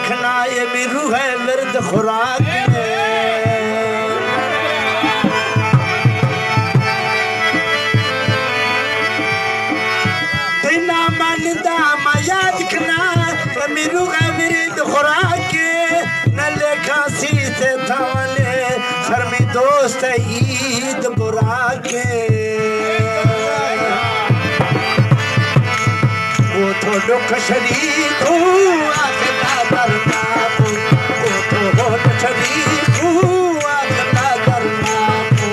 کھنا، اے می روح ءِ ورد خوراک اِنت۔ تئی نام ءَ ننداں ما یاد کناں، اے می روح ءِ ورد خوراک اِنت۔ نہ لیکھاں سیت ءِ تاوان ءَ، شرمی دوست ءِ عید براک اِنت۔ او تو ڈکھ شریک ہوں، آخلا درنا کو۔ او تو ڈکھ شریک ہوں، آخلا درنا کو۔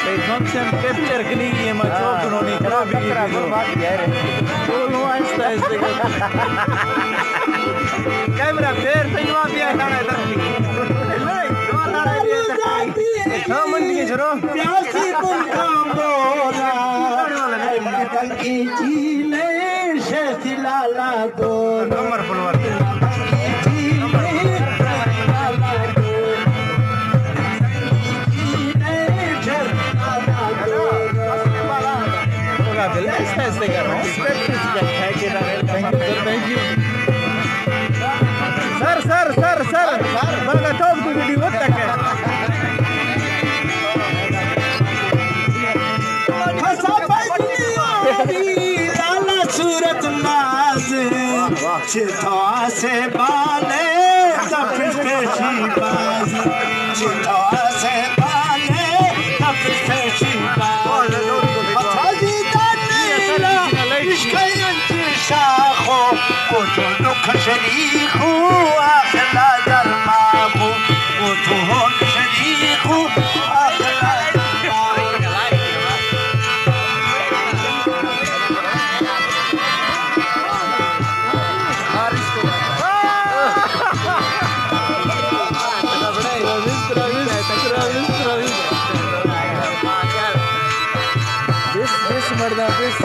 اے فنکشن کیپچر کنگی اِنت، ما چوک کنوں نی، خراب بی۔ بولو آہستہ آہستہ کر۔ کیمرہ پھیر، تئی نوا بیا، داڑا درتی۔ ہاں، من دیگہ شروع۔ پیاسی پل کا مولا، کی جی نے شیخ لالا دو۔ کمر پلوار۔ سر، سر، سر، سر۔ بانگا توک تو ویڈیو تک ہے۔ لالا صورت ناز۔ چتو آسے بالے تپش پیشی باز، چتو آسے بالے تپش پیشی باز۔ متازی دانیلا عشق انچ شاخو، او تو نکھ شریخو آخلا درماغو، او تو ہون شریخو آخلا درماغو۔ بس، بس، مرداں، بس۔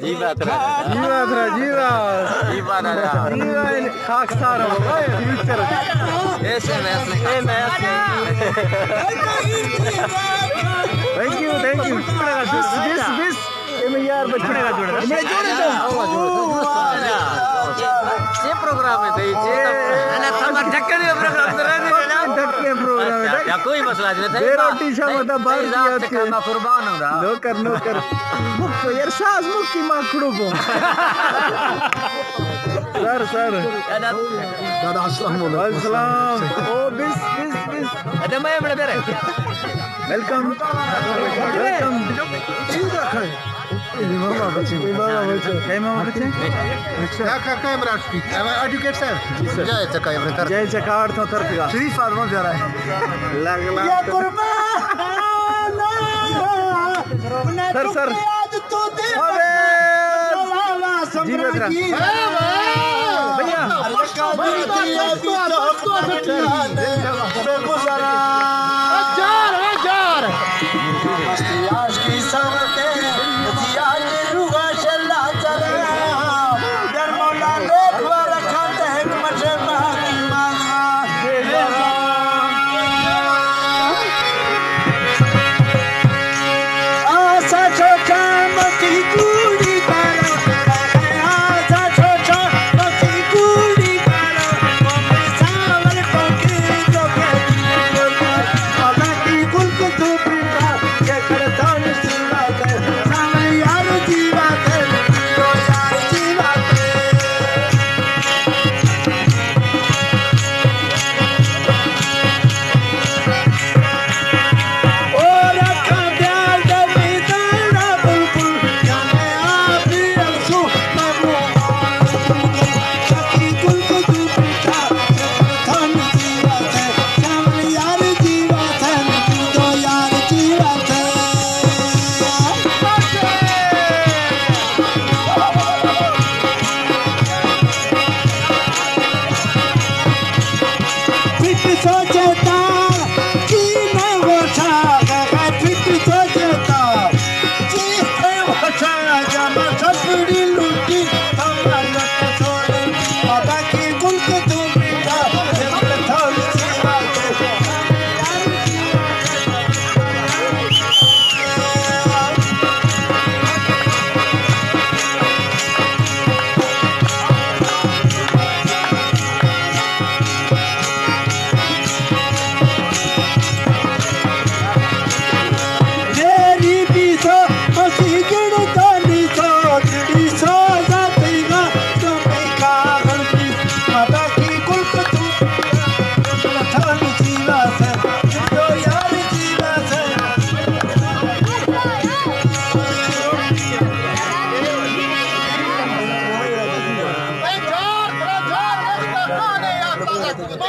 جی بات را۔ جی بات را، جی بات۔ جی بات را۔ جی بات را۔ خاکسار ہو گئے، فیوچر۔ ایسے ویسے۔ اے نیا scene. Thank you, thank you. بس، بس، بس۔ اے میں یار بچے۔ میں جوڑے تو۔ یہ پروگرام ہے بھائی، یہ تو۔ انا سب ڈھکے ہوئے پروگرام تو رہنے دینا۔ ڈھکے پروگرام ہے۔ اچھا، اچھا، کوئی مسئلہ نہیں۔ بے روٹی شاہ متا بار دیا تھے۔ میں قربان ہوں۔ نوکر، نوکر۔ مکو، یار، ساز مکی ما کھڑو بو۔ سر، سر۔ دادا، السلام علیکم۔ السلام۔ او، بس، بس، بس۔ ادا میں بڑا دے رہے۔ ویلکم۔ ویلکم۔ امام بچے۔ امام بچے۔ کیا امام بچے؟ کیا، کیا، کیا امام بچے؟ ایڈوکیٹ صاحب۔ جی سر۔ جائے چکا، جائے چکا، اور تو ترک کا۔ شریف آدم جا رہا ہے۔ لگ، لگ۔ یا قربان۔ سر، سر۔ جی، بھیا۔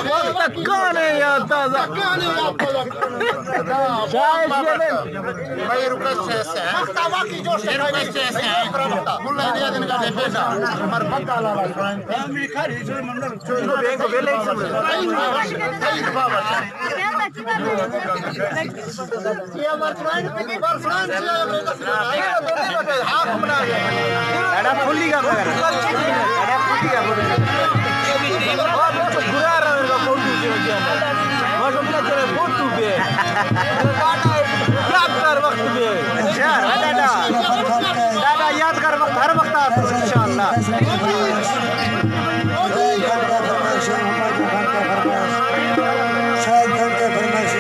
وقت کانے یاد تازہ۔ شاید یہ نہیں۔ بھائی، ریکویسٹ ہے، سر۔ ریکویسٹ ہے، سر۔ ملا نے دن کا دے پیسہ۔ ہمارے پتہ لگا۔ یادگار وقت، ہر وقت آسو، انشاءاللہ۔ شاید گھنٹہ فرمائش۔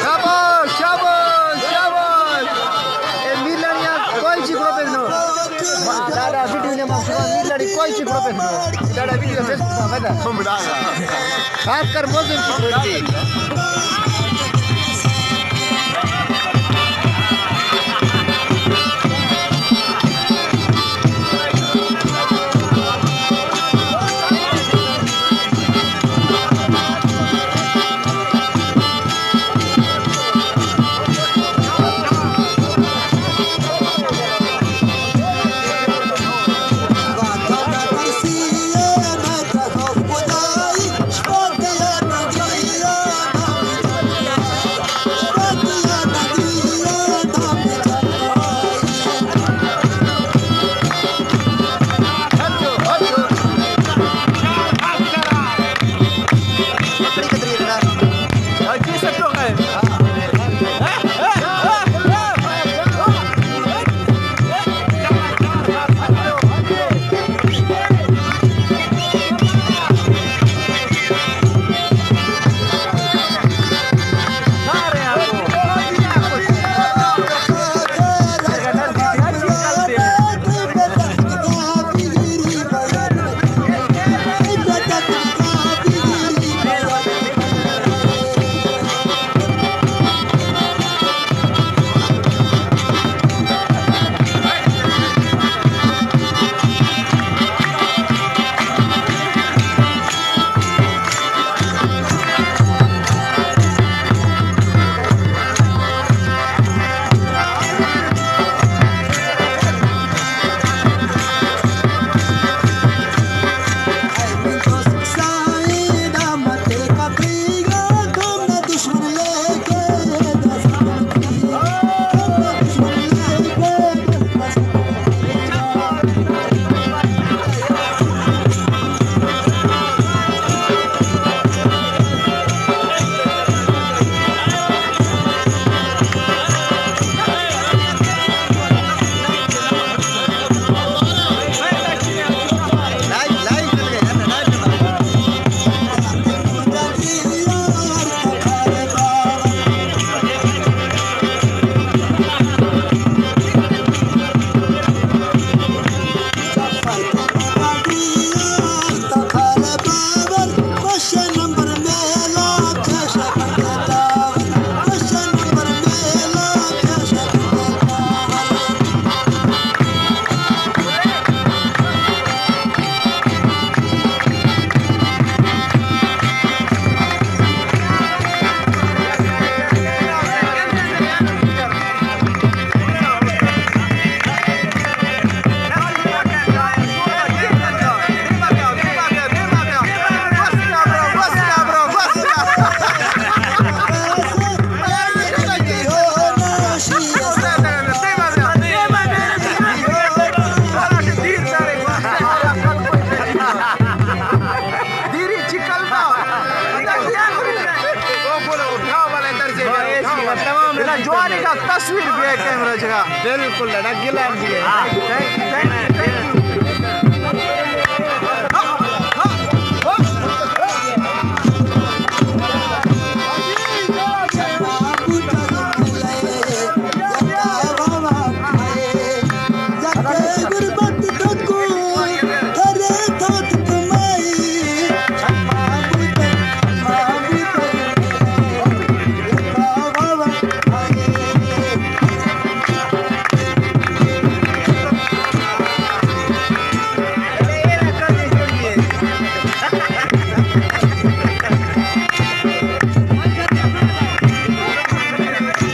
شاباش، شاباش، شاباش۔ اے میلانی ءَ کوئی چی گروپ نو۔ دادا ویڈیو نے مخصوص میلانی کوئی چی گروپ نو۔ دادا ویڈیو فیسبک پر بتا۔ خاص کر موزوں کی کوئی۔ تمام جوانی کا تصویر بھی ہے کیمرہ جگہ۔ بالکل، ڈگی لائن بھی ہے۔ ہاں۔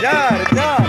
یار، یار۔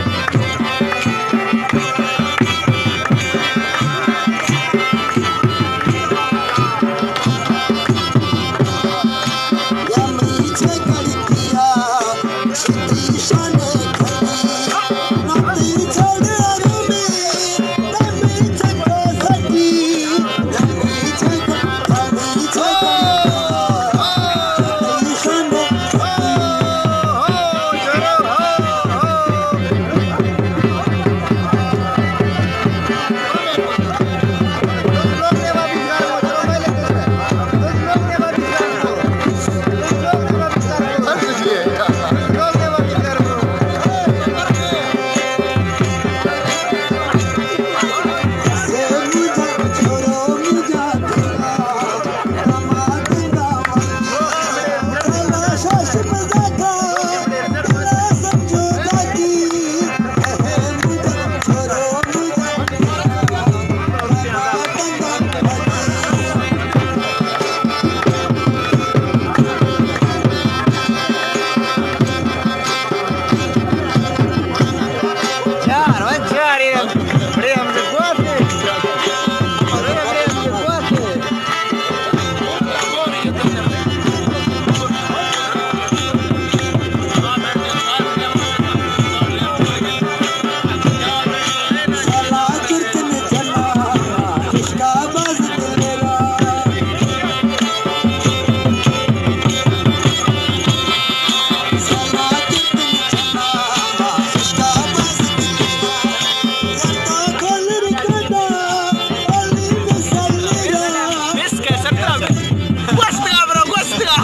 گوشتگا برو، گوشتگا۔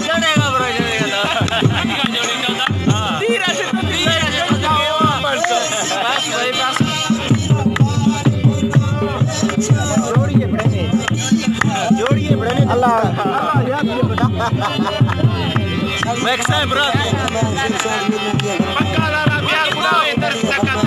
جڑے گا برو، جڑے گا۔ تیر اشت، تیر اشت۔ بس بھائی، بس۔ جوڑی ہے بڑے۔ جوڑی ہے بڑے۔ اللہ، اللہ یاد کر۔ ویکسا ہے برات۔ پکا لالا پیار بڑا ہے، درد تک تک۔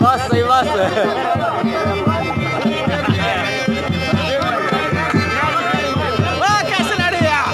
بس، صحیح بس۔ واہ، کیسے لڑے یار؟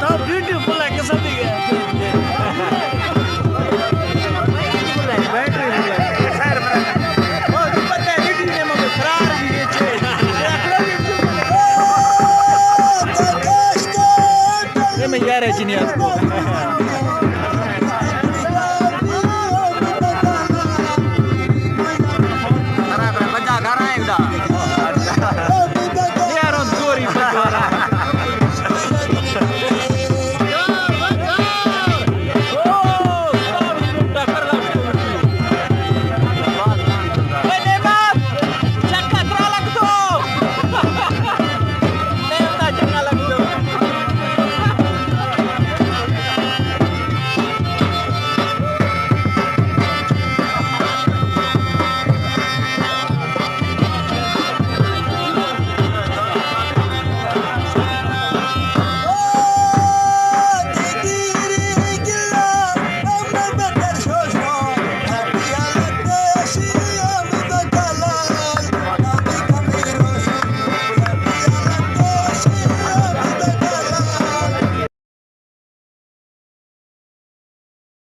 تو بیوٹیفل ہے، قسم دی ہے۔ بیوٹیفل ہے۔ خیر، برابر۔ او، تو پتہ ہے، ریڈی نے مجھے فرار بھی یہ چیز۔ یہ میں یار ہے، جنیاز۔